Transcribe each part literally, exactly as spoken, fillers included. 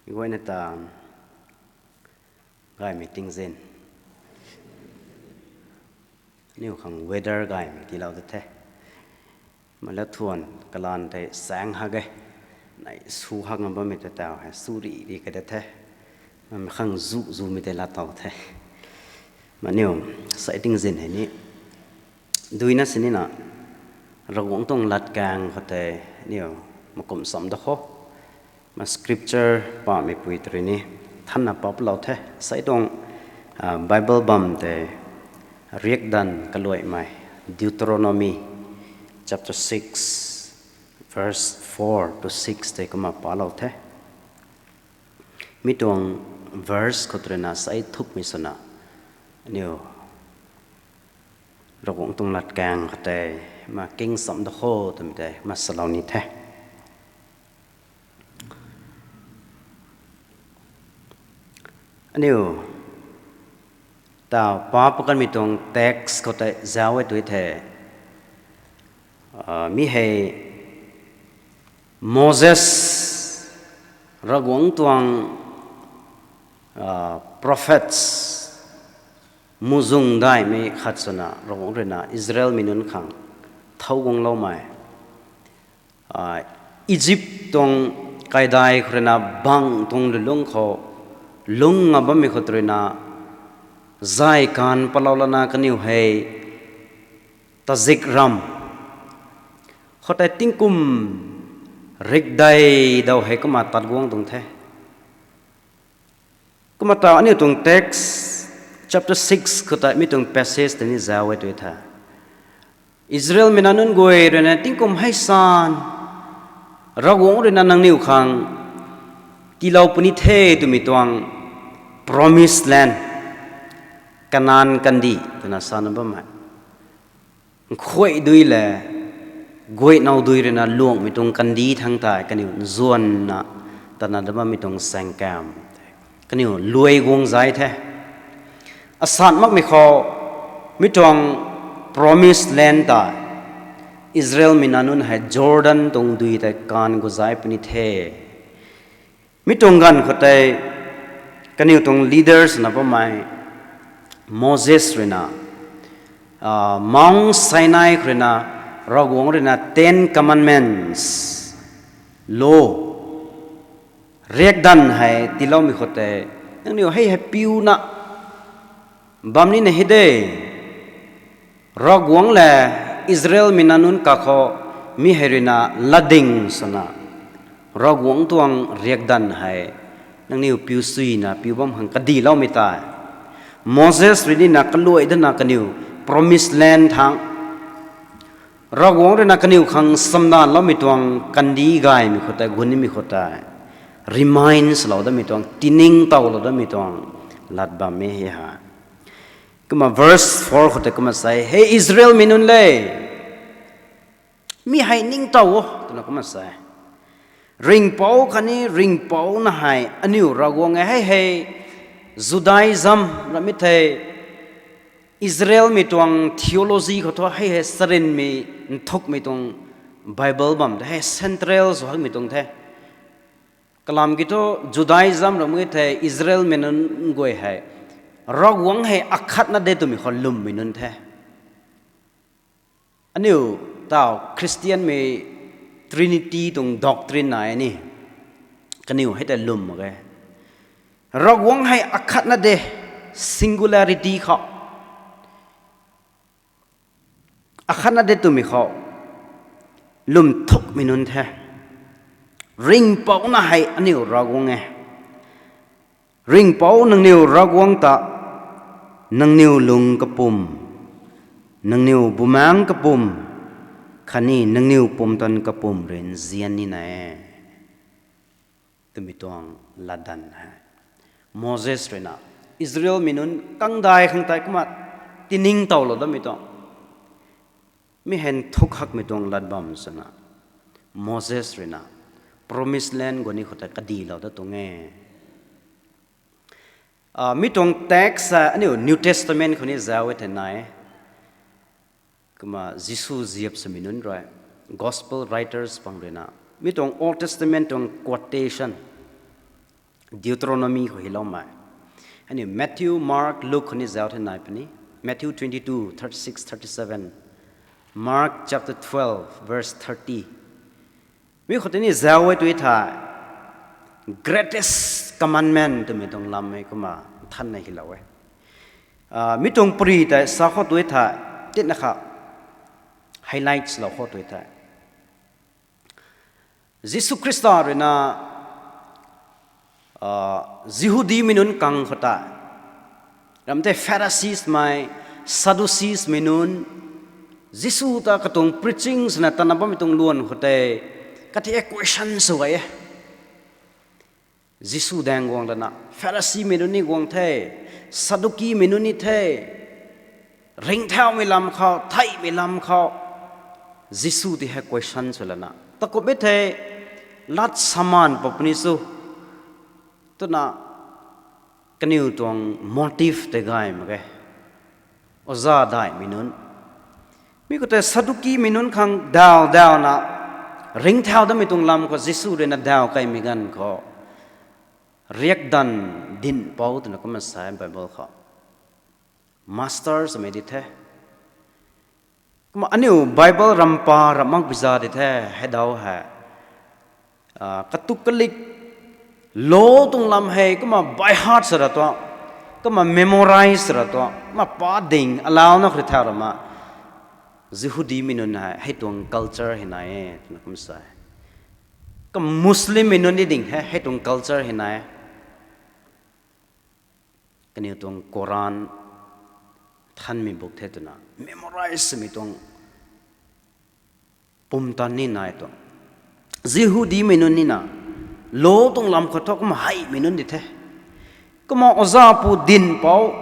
Guayna ta gaymei tingzin. Aniu khang weather gaymei tiilou da the. Mala thuan kalan tei saeng hak e. Nai su hak ngam bammei ta tau hei su ri ri ka da the. Mami khang zu zumei tei la tau the. Maniu sai tingzin hei ni duina sinina Ravguangc tuang latkaeng khou tei niu makum sam da kho. Ma scripture pameipui tei rui ni thanna pap lou the. Sai tuang Bible bam tei Riakdanv kaluaimei, Deuteronomy chapter six, verse four to six tei kumna palou the. Mi tuang verse khou tei ruina sai thukmei swna aniu Ravguangc tuang latkaeng khou tei ma king sam da kho twmei tei ma salou ni the. Aniu ta pa pakanmei tuang text khou tei zauc e tui the. Mi hei Moses, Ravguangc tuang prophets muzung daihmei khat swna Ravguangc ruina Israelmei nunc khang thau guangloumei, Egypt tuang kaidai khou ruina bang tuang lulungc khou lungc nga bammei khou tei ruina zay kan palou lana kaniw hei tazikramv khou tei tingkum rikdei daw hei kumna tat guang tuang the. Kumna ta aniu tuang text chapter six khou tei mi tuang passage tei ni zauc e tui the. Israelmei nac nunc guay ruina tingkum hei san Ravguangc ruina nangniw khang tiilou puni the twmei tuang promised land, Kanan kandih twna sana bammei, nkhuai dui le guaynau dui ruina luangmei tuang kandih thangc tei kaniw nzuanna tana da bammei tuang saengkam kaniw luai guang zai the. Asat makmei khou mi tuang promised land tei Israelmei nac nunc hei Jordan tuang dui tei kan gu zai puni the. Mi tuang ganv khou tei kaniw tuang leaders na bammei Moses ruina Mount Sinai khou ruina Ravguangc ruina Ten Commandments, law, riakdanv hei tiiloumei khou tei nangniw hei hei piuna bam nina hei de. Ravguangc le Israelmei nac nunc kakhou mi hei ruina latding swna Ravguangc tuang riakdanv hei nangniw piu suina piu bam khang kadiloumei tei Moses rui nina kaluai dana kaniw promised land thangc Ravguangc ruina kaniw khang samdanloumei tuang kandih gaymei khou tei gunimei khou tei remind swlou damei tuang tiningtowlou damei tuang lat bammei hei ha. Kumna verse four khou tei kumna sa e, Hei Israelmei nunc le, mi hei ningtow o, twna kumna sa e. Ringhpouc khatni ringhpoucna hei aniu Ravguangc e. Hei hei Judaism ramei thei Israelmei tuang theology khou thu hei hei sarinmei nthukmei tuang Bible bam the, hei central sw hakmei tuang the. Kalam ki thu Judaism ramei thei Israelmei nunc guay hei Ravguangc hei akhatna de twmei khou lwmmei nunc the. Aniu taw Christianmei Trinity tuang doctrine nai ni, kaniw hei tei lwm mak ge. Ravguangc hei akhatna de, singularity khou akhatna de twmei khou lwm thukmei nunc the. Ringhpoucna hei aniu Ravguangc e. Ringhpouc nangniw Ravguangc ta nangniw lung kapwm, nangniw bumaengc kapwm khatni nangniw pumtan kapwm rui nzian nina e twmei tuang latdanv hei Moses ruina Israelmei nunc kangdai khang tei kumna tiningtowlou damei tuang, mi hei nthuk hakmei tuang lat bam swna Moses ruina promised land guang ni khou tei kadilou da tuang e. Mi tuang text aniu New Testament khou ni zauc e thei nai. Kumna Jisu ziap swmei nunc rui, gospel writers pang ruina mi tuang Old Testament tuang quotation Deuteronomy khou hyloumei. Aniu Matthew, Mark, Luke khou ni zauc the nai puni. Matthew twenty-two, thirty-six, thirty-seven. Mark chapter twelve, verse thirty. Mi khou tei ni zauc e tui thei, greatest commandment twmei tuang lam e kumna thanna hylou e. Ah, mi tuang pari tei sa khou tui thei, tina kha highlights lou khou tui thei, Jisu Khrista ruina, ah, Jihudimei nunc kang khou tei, ram tei Pharisees mei, Sadducees mei nunc, Jisu ta katuang preaching swna tana bammei tuang luan khou tei, kathei question sw gay e. Jisu daeng guang lana, Phariseemei nunc ni guang the, Sadduceemei nunc ni the, ringcthaumei lam khou, theihmei lam khou, Jisu ti hei question sw lana, takumhmei thei, lat saman puni su, twna kaniw tuang motive tei gay mak ge. Oza daihmei nunc, mi khou tei Sadduceemei nunc khang daw dawna, ringcthau datmei tuang lam khou Jisu ruina daw kaimei ganv khou, riakdanv dinhpouc twna kumna sa e Bible khou. Master swmei di the. Kumna aniu Bible rampa ramh mak biza di the, hei daw hei, ah, katuk kalik, law tuang lam hei kumna by heart sw ra tuang, kumna memorize sw ra tuang, kumna pa ding alauna khou rui thau ra ma. Jihudimei nunc hei hei tuang culture hei nai e twna kum sa e. Kumna Muslimmei nunc ni ding hei hei tuang culture hei nai e. Kaniw tuang Quran, thanmei buk the twna memorize swmei tuang pumtan ni nai tuang. Jihudimei nunc nina, law tuang lam khou thu kumna heimei nunc di the. Kumna oza pu dinhpouc,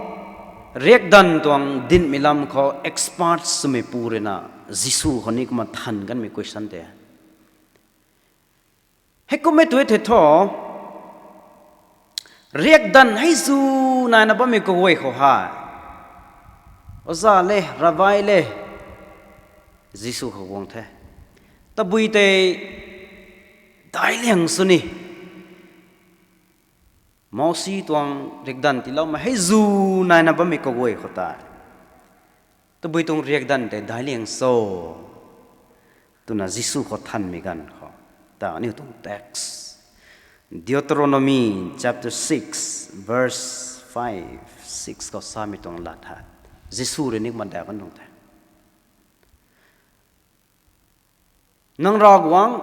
riakdanv tuang dinhmei lam khou expert swmei pu ruina, Jisu khou ni kumna than kanmei question tei, heikumhmei tui thei thu, riakdanv hei zu naina bammei kaguay khou hei, oza le, rabbi le, Jisu khou guang the. Tabui tei daic liang sw ni, Mousi tuang riakdanv tiiloumei hei zu naina bammei kaguay khou tei, tabui tuang riakdanv tei daic liang sw, twna Jisu khou thanmei ganv khou, ta aniu tuang text, Deuteronomy chapter six, verse five, six khou samei tuang lat hat, Jisu rui ni kumna daw kan tuang the. Nang Ravguangc,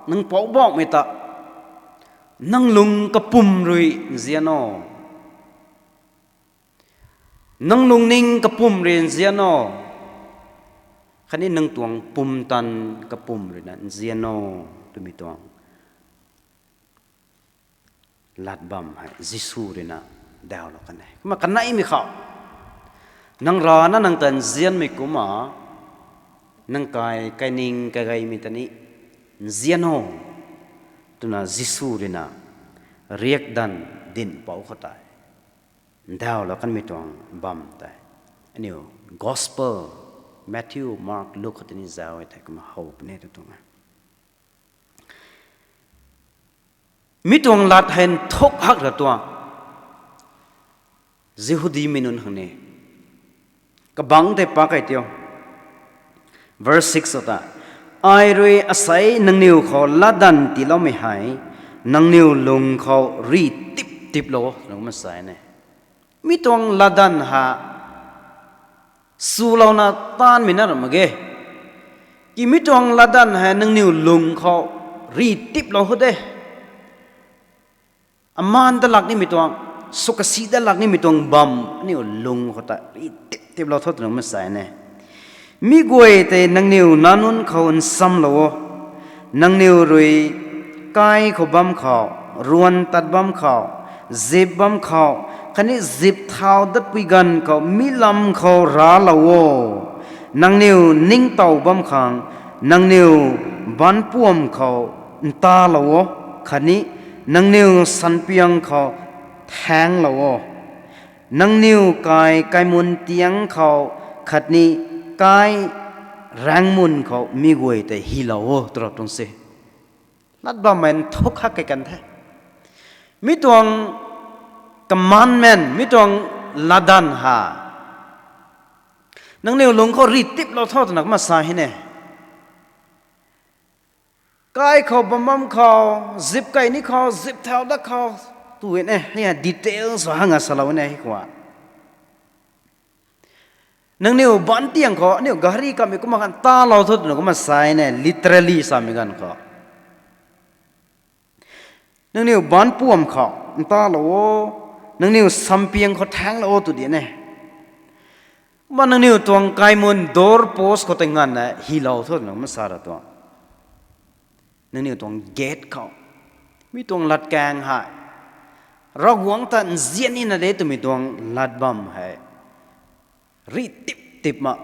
nang Poubauhmei ta nang lung kapwm rui nzian o, nang lungning kapwm rui nzian o, khatni nang tuang pumtan kapwm ruina nzian o, twmei tuang lat bam hei Jisu ruina dawlou kan e. Kumna kaneimei khou, nang rana nang ta nzianmei kumna, nang kai, kaining, kaigeimei ta ni nzian o, twna Jisu ruina riakdanv dinhpouc khou tei dawlou kanmei tuang bam tei, aniu Gospel, Matthew, Mark, Luke khou tei ni zauc e thei kumna how puni tu tuang e. Mi tuang lat hei nthuk hak ra tuang, Jihudimei nunc khang ni, kabangc tei pa kei tio. Verse six ta, ai rui asei nangniw khou latdanv tiiloumei hei, nangniw lung khou ri tip tiplou o, twna kumna sa e ne. Mi tuang latdanv ha, swlouna taanvmei na ra mak ge. Ki mi tuang latdanv hei nangniw lung khou ri tiplou khou de. Amaan dat lak nimei tuang, sukasi dat lak nimei tuang bam, aniu lung khou ta ri tip tiplou tho twna kumna sa e ne. Mi guay tei nangniw nac nunc khou nsamlou o, nangniw rui kai khou bam khou, ruan tat bam khou, zip bam khou, khatni zip thau datpui ganv khou mi lam khou raclou o. Nangniw ningtow bam khang, nangniw banpuam khou ntalou o, khatni nangniw sanpiang khou thaenglou o. Nangniw kai kaimun tiang khou khatni kai raengmun khou mi guay tei hylou o, twra tuang se. Lat bammei nthuk hak kei kan the. Mi tuang commandment, mi tuang latdanv ha, nangniw lung khou ri tiplou tho twna kumna sa hei ne. Kai khou, bam bam khou, zip kei ni khou, zip thau dat khou, tu e, hei details hanga salou ne hei khou. Nangniw baanc tiang khou aniu gari kamei kumna kan talou tho twna kumna sa hei ne, literally samei ganv khou. Nangniw baanc puam khou ntalou o, nangniw sampiang khou thaenglou o tw di ne. Kumna nangniw tuang kaimun door post khou tei nganvna hylou tho twna kumna sa ra tuang. Nangniw tuang gate khou, mi tuang latkaeng hei, Ravguangc ta nzian nina de twmei tuang lat bam hei, ri tip tip ma.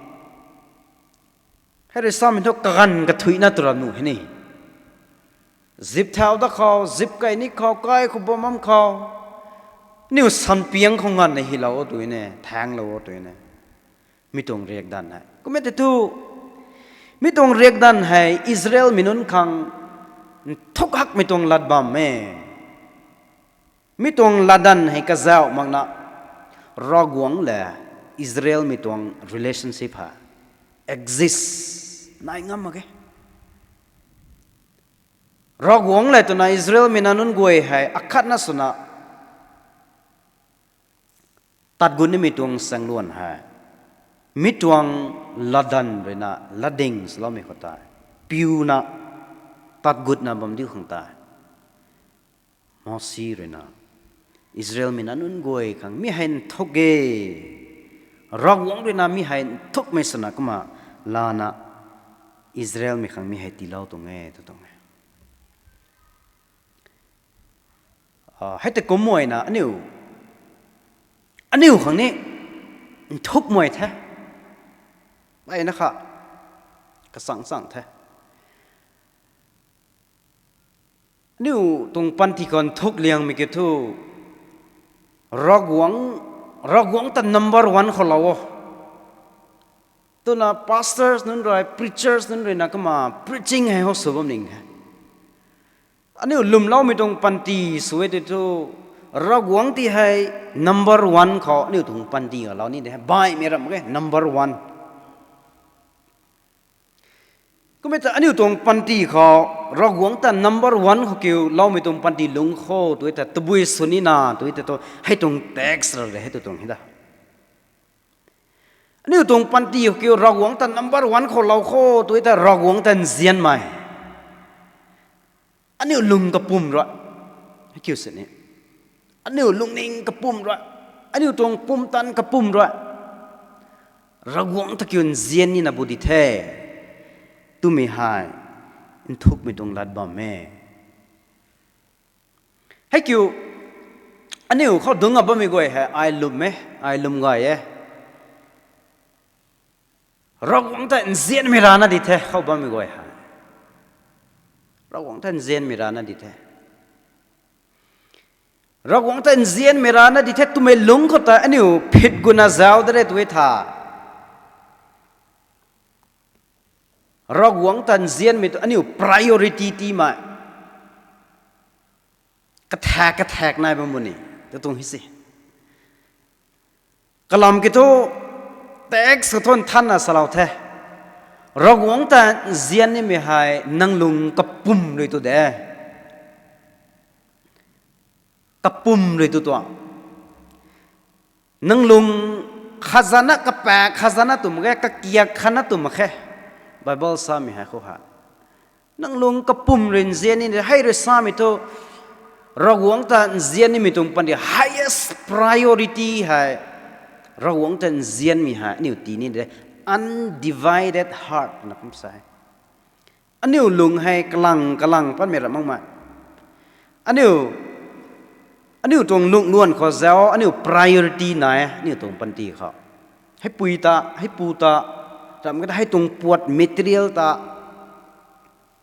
Hei rui samei thu kaganv kathuicna twra nuh hei ni. Zip thau dat khou, zip kei ni khou, kai khou, bam bam khou, aniu sampiang khou nganvna hylou o tw ne, thaenglou o tw ne. Mi tuang riakdanv hei kum e tei thu, mi tuang riakdanv hei Israelmei nunc khang nthuk hakmei tuang lat bam e. Mi tuang latdanv hei kazauh makna, Ravguangc le Israelmei tuang relationship hei exist nai ngam mak ge. Ravguangc le twna Israelmei na nunc guay hei akhatna swna tat gut nimei tuang saengluan hei, mi tuang latdanv ruina latding swloumei khou tei, piuna tat gutna bam diu khang tei, Mosi ruina Israelmei na nunc guay khang mi hei nthuk e, Ravguangc ruina mi hei nthukmei swna kumna lana Israelmei khang mi hei tiilou tuang e tw tuang e. Hei tei kumna aniu, aniu khang ni nthukmei the, mpeyna kha kachang chang the. Aniu tuang panty khou nthuk liangmei kiu thu, Ravguangc, Ravguangc ta number one khou lou o twna pastors nunc rui, preachers nunc ruina kumna preaching hei how sw bam ning he. Aniu lwmloumei tuang panty sw e tei thu, Ravguangc ti hei number one khou aniu tuang panty khou lou ni de, baihmei ram ke number one. Kum e ta aniu tuang panty khou, Ravguangc ta number one khou kiu loumei tuang panty lungc kho tw e ta tabui sw nina tw e tei thu, hei tuang text ra de hei tu tuang hei da. Aniu tuang panty khou kiu Ravguangc ta number one khou lou kho tw e ta Ravguangc ta nzianmei, aniu lung kapwm rui, hei kiu sini, aniu lungning kapwm rui, aniu tuang pumtan kapwm rui, Ravguangc ta kiu nzian nina bu di the twmei hei nthukmei tuang lat bam e. Hei kiu, aniu khou dungc a bammei guay hei ai lwm e, ai lwm gay e. Ravguangc ta nzianmei rana di the khou bammei guay hei, Ravguangc ta nzianmei rana di the. Ravguangc ta nzianmei rana di the twmei lungc khou ta aniu phit guna zauc de re tw e tha, Ravguangc ta nzianmei tu aniu priority tiimei kathak kathak nai bam bu ni, tu tuang hei si. Kalam kiu thu, text khou thu nthanna salou the, Ravguangc ta nzian nimei hei nang lung kapwm rui tu de. Kapwm rui tu tuang. Nang lung khazana kapaek khazana tw mak khe, kakiak khana tw mak khe. Bible samei hei khou hei, nang lung kapwm rui nzian ni hei rui samei thu, Ravguangc ta nzian nimei tuang panty highest priority hei, Ravguangc ta nzianmei hei aniu tii ni de, undivided heart na kum sa e. Aniu lung hei kalang kalang patmei ra makmei, aniu, aniu tuang lungluan khou zauc, aniu priority nai e aniu tuang panty khou. Heipui ta, heipu ta, ram kata hei tuang puat material ta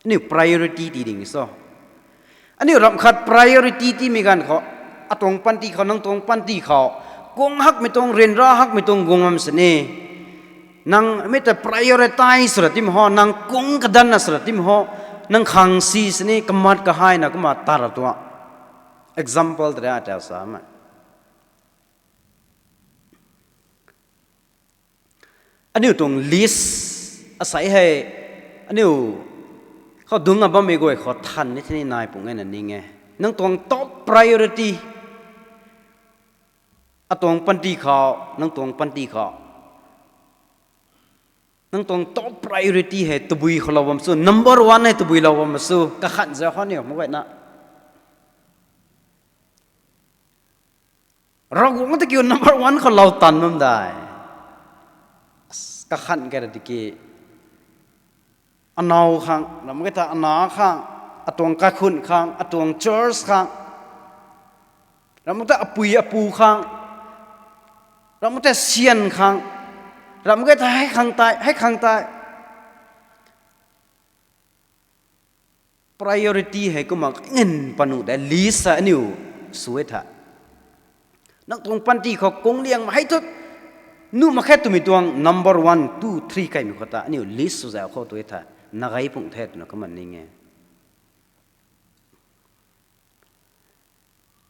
aniu priority tii ding so. Aniu ram khat priority tiimei ganv khou, atuang panty khou, nang tuang panty khou, kung hakmei tuang, ryanra hakmei tuang guang bam sini, nang mei ta prioritize ra tim ho, nang kung kadanna sw ra tim ho, nang khang si sini kamat kahaina kumna tat ra tuang. Example tei ta samei, aniu tuang list asei hei, aniu khou dungc a bammei guay khou than ni thini nai pung e na ning e. Nang tuang top priority, atuang panty khou, nang tuang panty khou, nang tuang top priority hei tabui khou lou bam su, number one hei tabui lou bam su, kakhan zau khou niw mak guayna. Ravguangc ta kiu number one khou lou tan bam dai. Kakhan kara tiki, anow khang, ram khe ta ana khang, atuang kaikhun khang, atuang church khang, ram khe ta apui apu khang, ram khe ta syan khang, ram khe ta hei khang tei, hei khang tei. Priority hei kumna ngin panu de, list sa aniu sw e tha. Nang tuang panty khou kung liang hei thu, nuh mak khe twmei tuang number one, two, three kaimei khou ta aniu list sw zau khou tu e tha. Na gay pung the twna kumna ning e.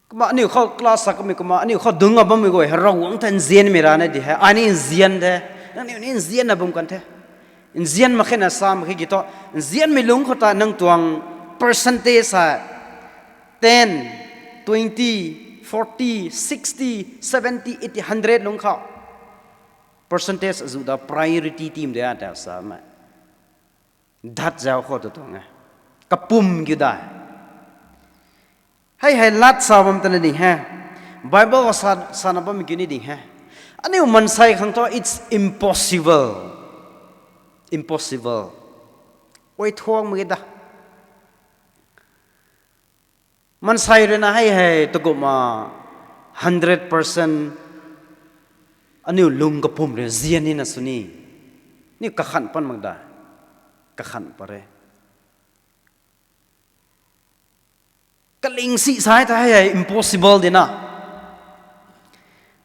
Kumna aniu khou class sa kamei kumna aniu khou dungc a bammei guay hei Ravguangc ta nzianmei rana di hei, ai ni nzian the, nangniw ni nzianna bam kan the. Nzian mak khe na sa mak khe ki thu, nzianmei lungc khou ta nang tuang percentage hei ten, twenty, forty, sixty, seventy, eighty, hundred lungc khou percentage azu da priority team de a ta samei. Dat zau khou tu tuang e. Kapum kiu dai. Hei hei lat sa bam tana ding he. Bible khou sa, sana bam kiu ni ding he. Aniu mansei khang thu, it's impossible. Impossible. Oi thuang mak ge da. Mansei ruina hei hei takumna hundred percent aniu lung kapum rui nzian nina sw ni. Niu kakhan pan mak da. Kakhan pa re. Kaling si sai ta hei hei impossible dina.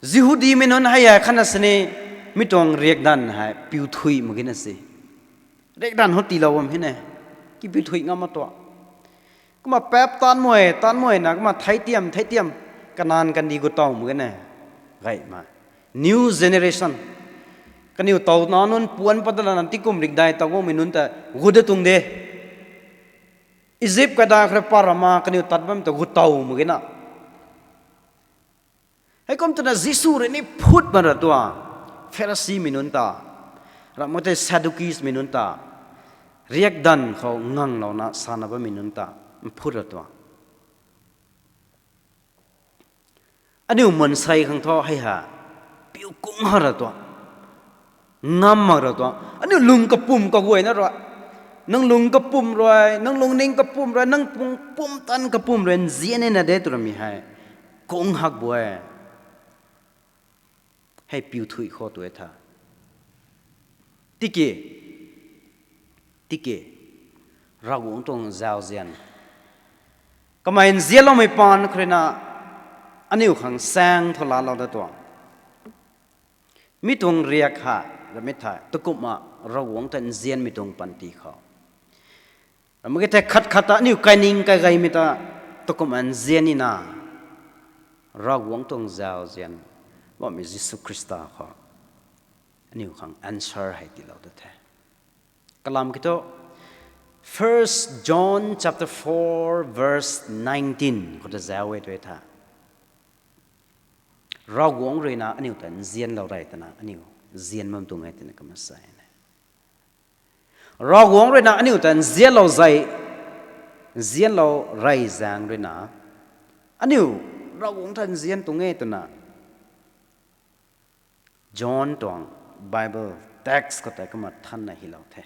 Jihudimei nunc hei hei khatna sini, mi tuang riakdanv hei piu thui mak gina si. Riakdanv hou tiilou bam hina. Ki piu thui ngam ma tua. Kumna paap taanmei, taanmei na kumna theitiam, theitiam, kanan kandih gu tow mak gina. Gaymei. New generation. Kaniw tow na nunc puan pat lana tikum rikdai tow guangmei nunc ta gu da tuang de. Egypt kadai khou rui pa rama kaniw tat bam ta gu tow mak gina. Heikum twna Jisu rui ni phut bam ra tua. Pharisimei nunc ta, ram mak tei Sadduceesmei nunc ta, riakdanv khou nganglouna sana bammei nunc ta mphut ra tua. Aniu mansei khang thu hei ha, piu kung ha ra tua. Ngam mak ra tua. Aniu lung kapum kaguayna rui, nang lung kapum rui, nang lungning kapum rui, nang pum, pumtan kapum rui nzian nina de tw ramei hei kung hak bu e. Hei piu thui khou tu e tha. Tiki, tiki, Ravguangc tuang zauzian, kamei nzianloumei paan khou ruina aniu khang saeng thu laalou da tuang. Mi tuang riak ha, ramei thei takumna Ravguangc ta nzianmei tuang panty khou, ram mak ge thei khat khat ta aniu kaining kaigaymei ta takumna nzian nina, Ravguangc tuang zauzian bammei Jisu Khrista khou aniu khang answer hei tiilou da the. Kalam kiu thu, First John chapter four verse nineteen khou ta zau e tu e tha. Ravguangc ruina aniu ta nzianlou rey twna aniu nzian bam tuang e twna kumna sa e. Ravguangc ruina aniu ta nzianlou zay, nzianlou rey zaeng ruina aniu Ravguangc ta nzian tuang e twna John tuang Bible text khou tei kumna thanna hylou the.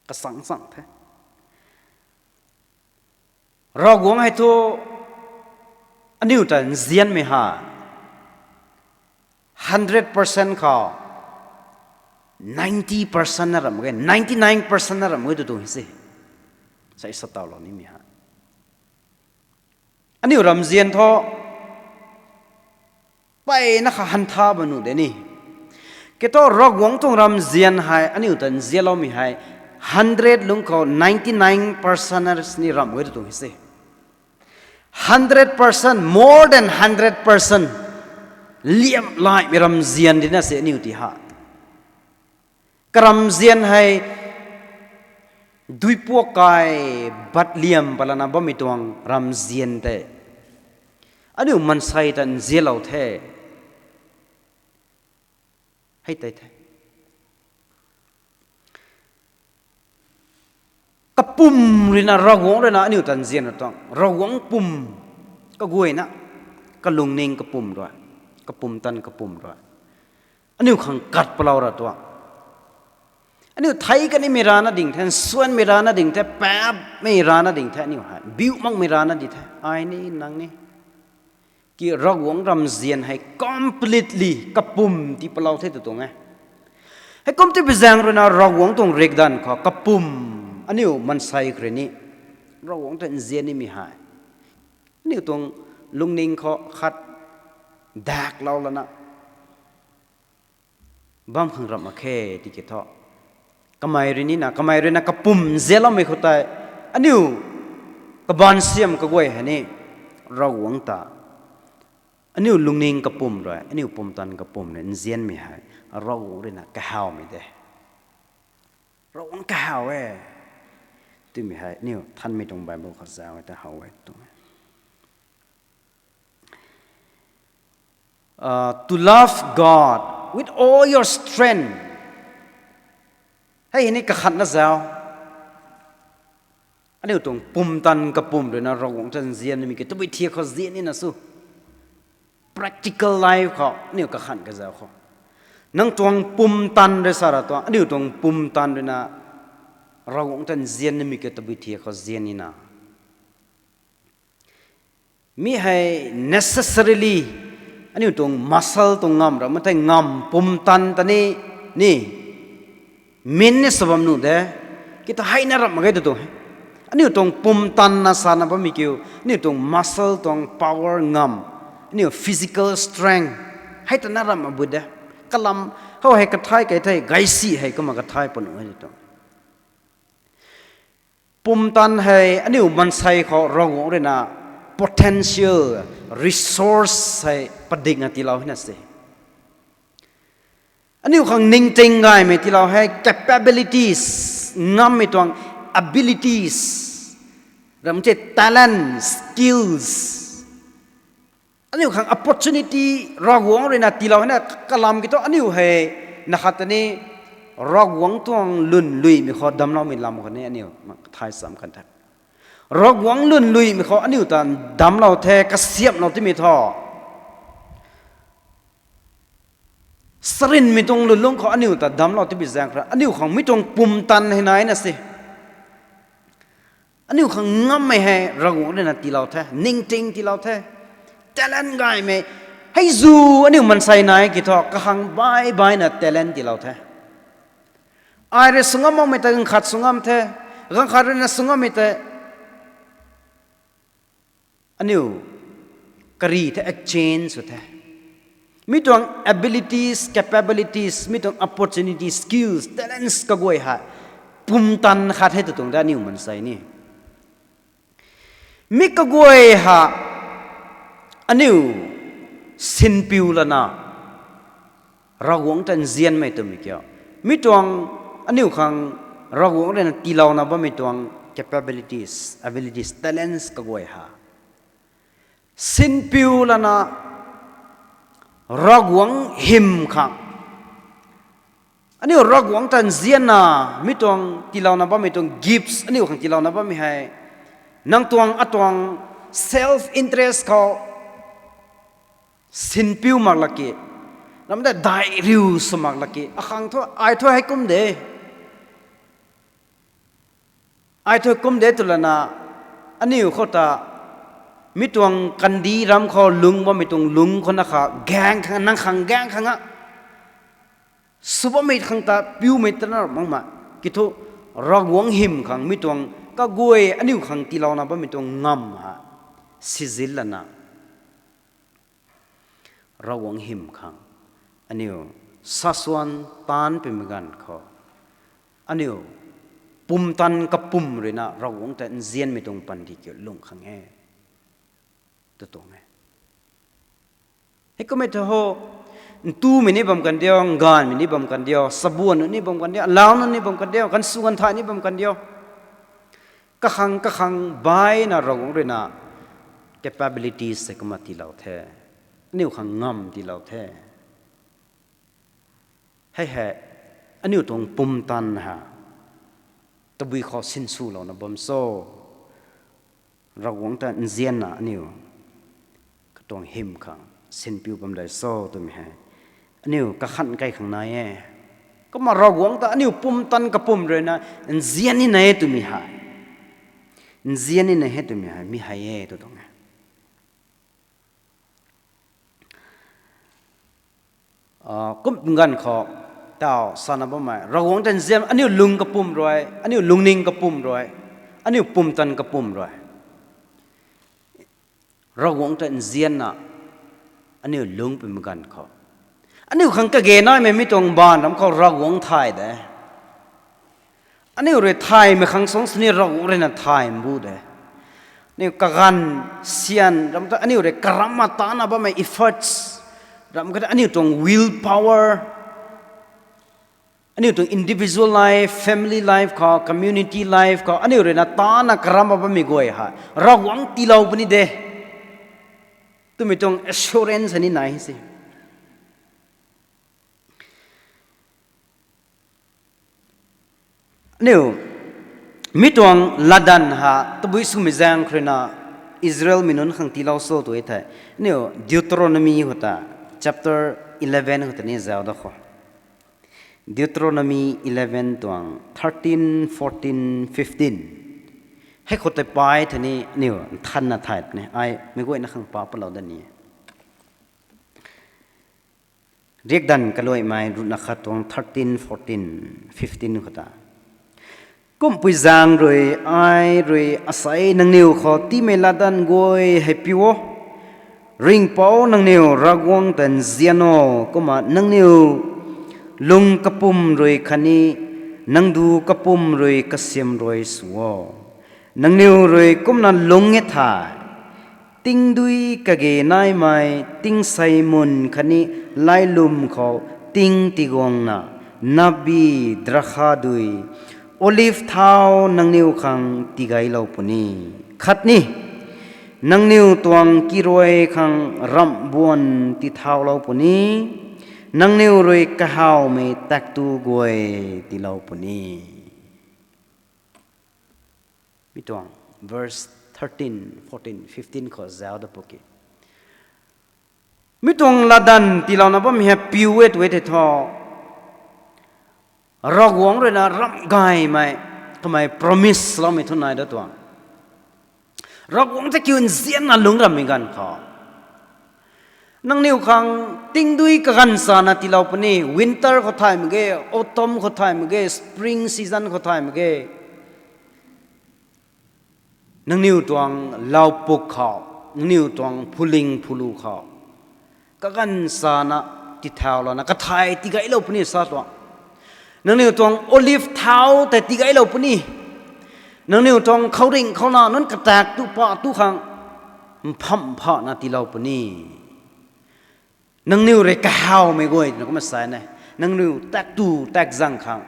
Kasang sang the. Ravguangc hei thu aniu ta nzianmei ha, hundred percent khou ninety percent na ram mak ge, ninety nine percent na ram mak ge tu tuang hi se. Sai sa tawlou nimei ha. Aniu ramzian thu mpeyna kha hantha bam nuh de ni. Kiu thu Ravguangc tuang ramzian hei aniu ta nzianloumei hei hundred lungc khou ninety nine percent ni ram mak ge tu tuang hi se. Hundred percent, more than hundred percent liamlaimei ramzian di na se aniu ti ha. Karamzian hei duipuak kai bat liam palana bammei tuang ramzian tei aniu mansei ta nzianlou the. Hei tei the. Kapum ruina Ravguangc ruina aniu ta nzian ra tuang. Ravguangc pum kaguayna, kalungning kapum rui, kapumtan kapum rui aniu khang kat palou ra tuang. Aniu thei kanimei rana ding the, nsuanmei rana ding the, paapmei rana ding the, aniu hei biu makmei rana di the. Ai ni, nang ni. Ki Ravguangc ramzian hei completely kapum ti palou the tw tuang e. Heikum ti bi zaeng ruina Ravguangc tuang rikdanv khou kapum aniu mansei khrui ni Ravguangc ta nzian nimei hei aniu tuang lungning khou khat daklou lana bam khang ramh mak khe tiki thu, kamei rui nina, kamei ruina kapum nzianloumei khou tei aniu kabaanc siam kaguay hei ni Ravguangc ta aniu lungning kapum rui, aniu pumtan kapum rui nzianmei hei Ravguangc ruina kahawmei de. Ravguangc kahaw e twmei hei aniu thanmei tuang Bible khou zauc e ta how e tuang e. Uh, to love God with all your strength. Hei hei ni kakhatna zauc. Aniu tuang pumtan kapum ruina Ravguangc ta nzian nimei ki tabui thiak khou nzian nina su. Practical life khou aniu kakhan kazauc khou, nang tuang pumtan rui sa ra tuang, aniu tuang pumtan ruina Ravguangc ta nzian nimei ki tabui thiak khou nzian nina. Mi hei necessarily aniu tuang muscle tuang ngamv ra, mathei ngamv pumtan ta ni, ni, min ni sw bam nuh de, ki ta heina ramh mak ge tu tuang e. Aniu tuang pumtanna sana bammei kiu, aniu tuang muscle tuang power ngamv, aniu physical strength, hei ta na ramh mak bu de. Kalam khou hei kathai kei thei, gaisi hei kumna kathai panu e tu tuang. Pumtan hei aniu mansei khou Ravguangc ruina potential resource hei padikna tiilou hei na se. Aniu khang ningting gaymei tiilou hei capabilities, ngammei tuang abilities, ram the talent, skills. Aniu khang opportunity Ravguangc ruina tiilou hei na kalam ki thu aniu hei na khat ta ni Ravguangc tuang lwnluimei khou damcloumei lam khou ni aniu thay cham kan the. Ravguangc lwnluimei khou aniu ta damclou the, kasiamhlou timei thu. Sarinmei tuang lwnlung khou aniu ta damclou tibi zaeng khou rui aniu khang mi tuang pumtan hei nai na se. Aniu khang ngammei hei Ravguangc ruina tiilou the, ningting tiilou the, talent gaymei. Hei zu aniu mansei nai ki thu kakhang bai baina talent tiilou the. Ai rui sw ngam makmei ta ganv khat sw ngam the, ganv khat ruina sw ngammei ta aniu kari the exchange sw the. Mi tuang abilities, capabilities, mi tuang opportunities, skills, talents kaguay hei pumtan khat the tu tuang de aniu mansei ni. Mi kaguay hei aniu sinpiu lana Ravguangc ta nzianmei twmei kiu, mi tuang aniu khang Ravguangc ruina tiilouna bammei tuang capabilities, abilities, talents kaguay hei sinpiu lana Ravguangc hym khang aniu Ravguangc ta nzianna, mi tuang tiilouna bammei tuang gifts aniu khang tiilouna bammei hei nang tuang atuang self interest khou sinpiu mak laki, ram de dai riu sw mak laki, akhang thu ai thu hei kum de, ai thu kum de tw lana aniu khou ta mi tuang kandih ram khou lung bammei tuang lung khou na kha gaeng khang, nang khang gaeng khang a sw bammei khang ta piumei ta na makmei ki thu Ravguangc hym khang mi tuang kaguay aniu khang tiilouna bammei tuang ngamv hei sizil lana Ravguangc hym khang aniu sasuan taanc pimei ganv khou aniu pumtan kapum ruina Ravguangc ta nzianmei tuang panty kiu lung khang e. tuang e. Hei kummei thu ho, ntumei ni bam kan diu, nganvmei ni bam kan diu, sabuan ni bam kan diu, alau ni bam kan diu, gansu ganthai ni bam kan diu. Kakhang kakhang baina Ravguangc ruina capabilities tei kumna tiilou the. Aniu khang ngam tiilou the. Hei hei, aniu tuang pumtan ha, tabui khou sinswlouna bam cho. Ravguangc ta nzianna aniu katuang hym khang sinpiu bam dei cho twmei hei aniu kakhan kai khang nai e. Kumna Ravguangc ta aniu pumtan kapwm ruina nzian ni nai e twmei hei, nzian ni nai e twmei hei mi hei e tw tuang e. Kum ganv khou taw sana bammei Ravguangc ta nzian aniu lung kapwm rui, aniu lungning kapwm rui, aniu pumtan kapwm rui, Ravguangc ta nzianna aniu lungc pumei ganv khou, aniu khang kage naimei mi tuang baanv ram khou Ravguangc thay de. Aniu rui thaymei khang sung sini Ravguangc ruina thay mbu de. Aniu kaganv syan ram ta aniu rui karamna tana bammei efforts ram khat aniu tuang will power, aniu tuang individual life, family life khou, community life khou aniu ruina tana karamna bammei guay hei Ravguangc tiilou puni de twmei tuang assurance ni nai se. Aniu mi tuang latdanv ha tabui swmei zaeng khou ruina Israelmei nunc khang tiilou cho tw e thei, aniu Deuteronomy khou ta, chapter eleven khou ta ni zauc da khou, Deuteronomy eleven tuang thirteen, fourteen, fifteen hei khou tei pai thei ni aniu nthanna thay ni ai meic guayna khang pa palou da ni e. Riakdanv kaluaimei ruhna khat tuang thirteen, fourteen, fifteen khou ta, kumpui zaeng rui ai rui asei nangniw khou tiimei latdanv guay hei piu o. Ringhpouc nangniw Ravguangc ta nzian o, kumna nangniw lung kapwm rui khatni nang du kapwm rui kasiam rui sw o. Nangniw rui kumna lungc e thei, tingdui kage naimei tingsei mun khatni lailwm khou ting tiguangna, nabi, drakha dui, olive thau nangniw khang tigaylou puni. Khatni nangniw tuang kiruai khang ramhbuan tithaulou puni. Nangniw rui kahawmei taktu guay tiilou puni. Mi tuang verse thirteen, fourteen, fifteen khou zauc da pwki, mi tuang latdanv tiilouna bammei hei piu e tw e thei thu, Ravguangc ruina ramh gaymei kamei promise loumei thu nai da tuang. Ravguangc ta kiu nzianna lungc rammei ganv khou, nangniw khang tingdui kaganv sana tiilou puni, winter khou thay mak ge, autumn khou thay mak ge, spring season khou thay mak ge. Nangniw tuang laupuk khou, nangniw tuang phuling phulu khou, kaganv sana tithaulouna kathay tigaylou puni sa tuang. Nangniw tuang olive thau tei tigaylou puni. Nangniw tuang khouringh khouna nunc katak tu pa tu khang mpham phana tiilou puni. Nangniw rui kahawmei guay twna kumna sa ne. Nangniw tak tu tak zang khang,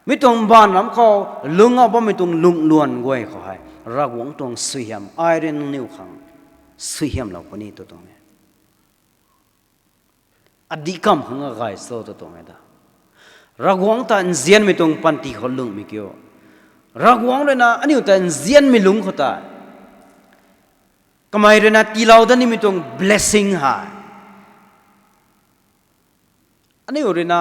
mi tuang mbaanv ram khou lungc a bammei tuang lungluan guay khou hei Ravguangc tuang suaihiam ai rui nangniw khang suaihiamlou puni tw tuang e. Adih kamv khang agay cho tw tuang e da. Ravguangc ta nzianmei tuang panty khou lungcmei kiu, Ravguangc ruina aniu ta nzianmei lungc khou tei kamei ruina tiilou da nimei tuang blessing hei aniu ruina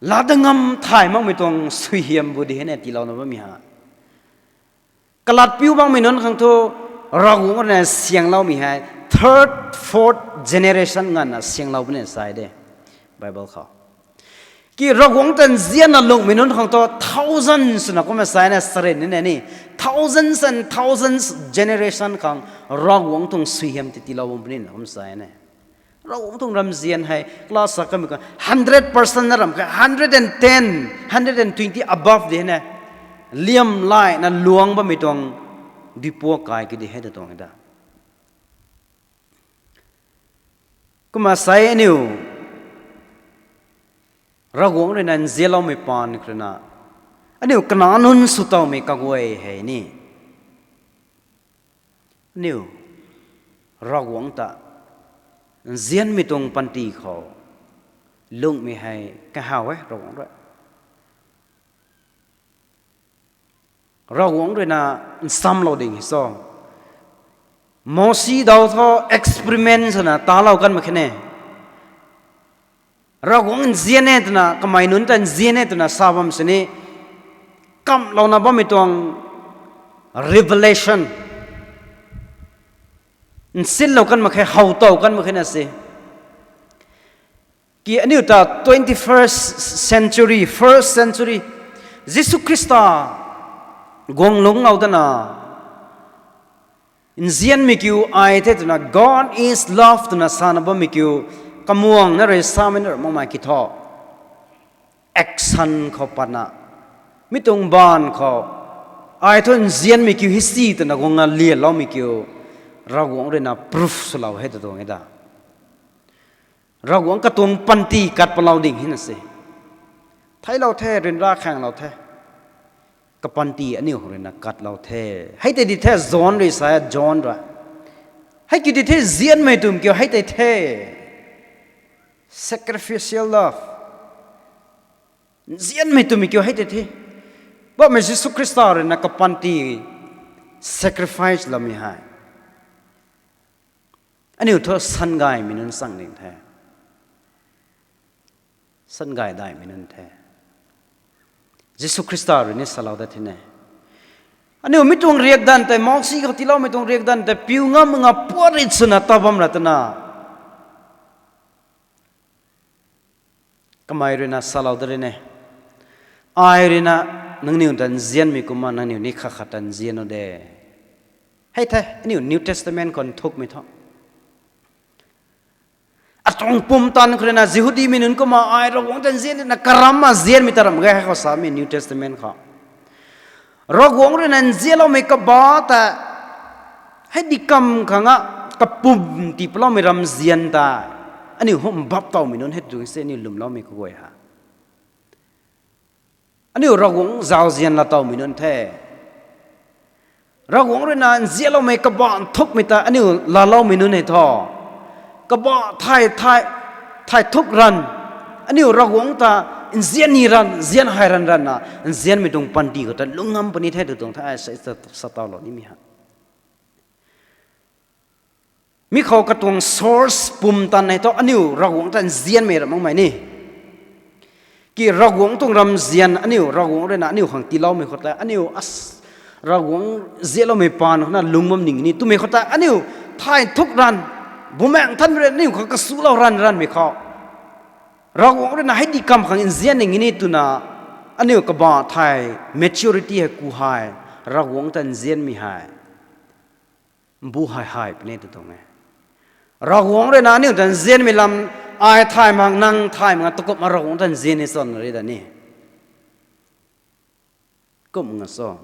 laa da ngam thay makmei tuang suaihiam bu di hei ne tiilouna bammei hei. Kalat piu makmei nunc khang thu Ravguangc ruina siangloumei hei third, fourth generation nganvna sianglou puni sa de Bible khou. Ki Ravguangc ta nzianna lungcmei nunc khang thu thousands swna kumna sa ne, sarin ni ne ni, thousands and thousands generation khang Ravguangc tuang suaihiam tei tiilou bam puni na kumna sa ne. Ravguangc tuang ramzian hei class sa kamei khang hundred percent na ram khe, hundred and ten, hundred and twenty above di hei ne, liam layna luang bammei tuang duipuak kai ki di hei ta tuang e da. Kumna sei aniu Ravguangc rui na nzianloumei paan khou rui na, aniu kanac nunc sw towmei kaguay hei ni, aniu Ravguangc ta nzianmei tuang panty khou lungmei hei kahaw e Ravguangc rui. Ravguangc rui na nsamlou ding hei cho. Mosi daw thu experiment swna talou kanmei khe ne. Ravguangc nzian e twna, kamei nunc ta nzian e twna sa bam sini, kamlouna bammei tuang revelation nsinlou kan mak khe, how tow kan mak khe na se. Ki aniu ta twenty-first century, first century, Jisu Khrista guang lungclou dana, nzianmei kiu ai the twna, God is love twna sana bammei kiu, kamuang na rui samei na ra makmei ki thu, action khou patna, mi tuang baanv khou, ai thu nzianmei kiu hei si twna guang a lianloumei kiu, Ravguangc rui na proof swlou hei ta tuang e da. Ravguangc katuang panty kat palou ding hei na se. Theilou the, ryanra khanglou the. Kapanty aniu khou rui na katlou the. Hei tei di the John rui sa, John rui. Hei kiu di the nzianmei twmei kiu hei tei the. Sacrificial love. Nzianmei twmei kiu hei tei the. Bammei Jisu Khrista rui na kapanty sacrifice loumei hei. Aniu thu sangaymei nunc chang ding the. Sangay daihmei nunc the. Jisu Khrista rui ni salou dat the ne. Aniu mi tuang riakdanv tei, Mousi khou tiiloumei tuang riakdanv tei piu ngam nga puat rit swna ta bam ra twna, kamei rui na salou dat ri ne. Ai rui na nangniw ta nzianmei kumna nangniw ni khat khat ta nzian o de. Hei the, aniu New Testament khou nthukmei thu, atuang pumtan khou rui na Jihudimei nunc kumna ai Ravguangc ta nzian na karamna nzianmei ta ram ge hei khou samei New Testament khou. Ravguangc rui na nzianloumei kabah ta, hei di kam khang a, kapum tii paloumei ramzian ta, aniu hum bap towmei nunc hei tu se aniu lwmloumei kaguay ha. Aniu Ravguangc zauzian laa towmei nunc the. Ravguangc rui na nzianloumei kabah nthukmei ta aniu laaloumei nunc e thu. Kabah thay, thay, thay thuk ranv. Aniu Ravguangc ta nzian ni ranv, nzian hei ranv ranv na, nzianmei tuang panty khou ta lungc ngam puni the tu tuang the, ai sa, sa, sa towlou nimei ha. Mi khou katuang source pumtan hei thu aniu Ravguangc ta nzianmei ra makmei ni. Ki Ravguangc tuang ramzian aniu Ravguangc rui na aniu khang tiiloumei khou tei aniu as, Ravguangc nzianloumei paan khou na lungc bam ning ni twmei khou tei aniu thay nthuk ranv, Bumaengh Nthanmei rui aniu khang kasulou ranv ranvmei khou, Ravguangc rui na hei di kam khang nzian ning ni twna, aniu kabah thay, maturity hei ku hei, Ravguangc ta nzianmei hei mbu hei hei puni tu tuang e. Ravguangc rui na aniu ta nzianmei lam, ai thay mak, nang thay mak, takumna Ravguangc ta nzian ni chwn ri da ni. Kum nga so.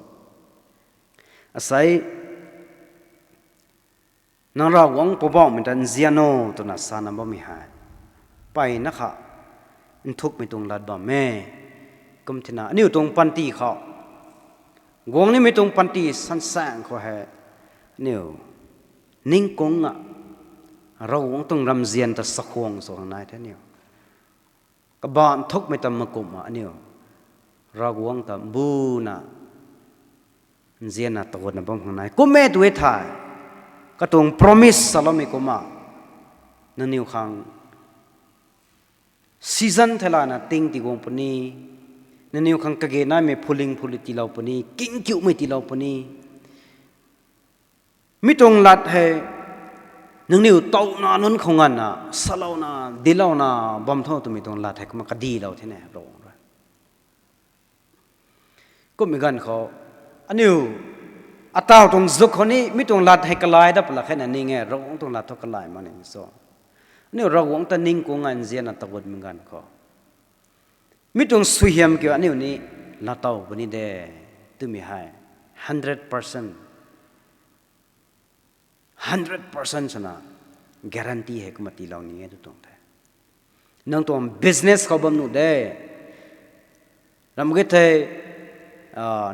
Asei, nang Ravguangc Poubauhmei ta nzian o twna sana bammei hei, mpeyna kha nthukmei tuang lat bam e. Kum thina aniu tuang panty khou, guang nimei tuang panty sansaeng khou hei, aniu ningkungna Ravguangc tuang ramzian ta sakhwang sw khang nai the aniu. Kabah nthukmei ta makumna aniu Ravguangc ta mbuna nzianna taguatna bam khang nai. Kum e tu e thei, katuang promise saloumei kumna, nangniw khang season theilayna ting tiguang puni, nangniw khang kage naimei phuling phuli tiilou puni, kingkiumei tiilou puni. Mi tuang lat hei, nangniw towna nunc khou nganvna, salouna, dinclouna bam tho twmei tuang lat hei kumna kadilou the ne, Ravguangc rui. Kummei ganv khou, aniu, ataw tuang zuk khou ni mi tuang lat hei kalai dat pwlak khe na ning e, Ravguangc tuang lat thu kalai mak ni so. Aniu Ravguangc ta ningkungna nzianna taguatmei ganv khou, mi tuang suaihiam kiu aniu ni laatow puni de, twmei hei, hundred percent, hundred percent swna guarantee hei kumna tiilou ni e tu tuang the. Nang tuang business khou bam nuh de, ram ge thei,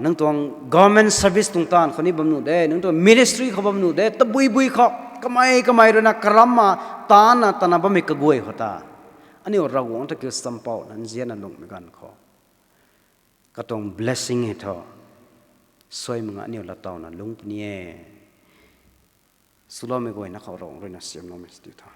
nang tuang government service tuang taanv khou ni bam nuh de, nang tuang ministry khou bam nuh de, tabui bui khou kamei kamei ruina karamna taanna tana bammei kaguay khou ta, aniu Ravguangc ta kiu champouna nzianna lungmei ganv khou katuang blessing hei thu suai mak nga aniu latowna lungc puni e. Swloumei guayna khou Ravguangc ruina siamloumei sw diu tho.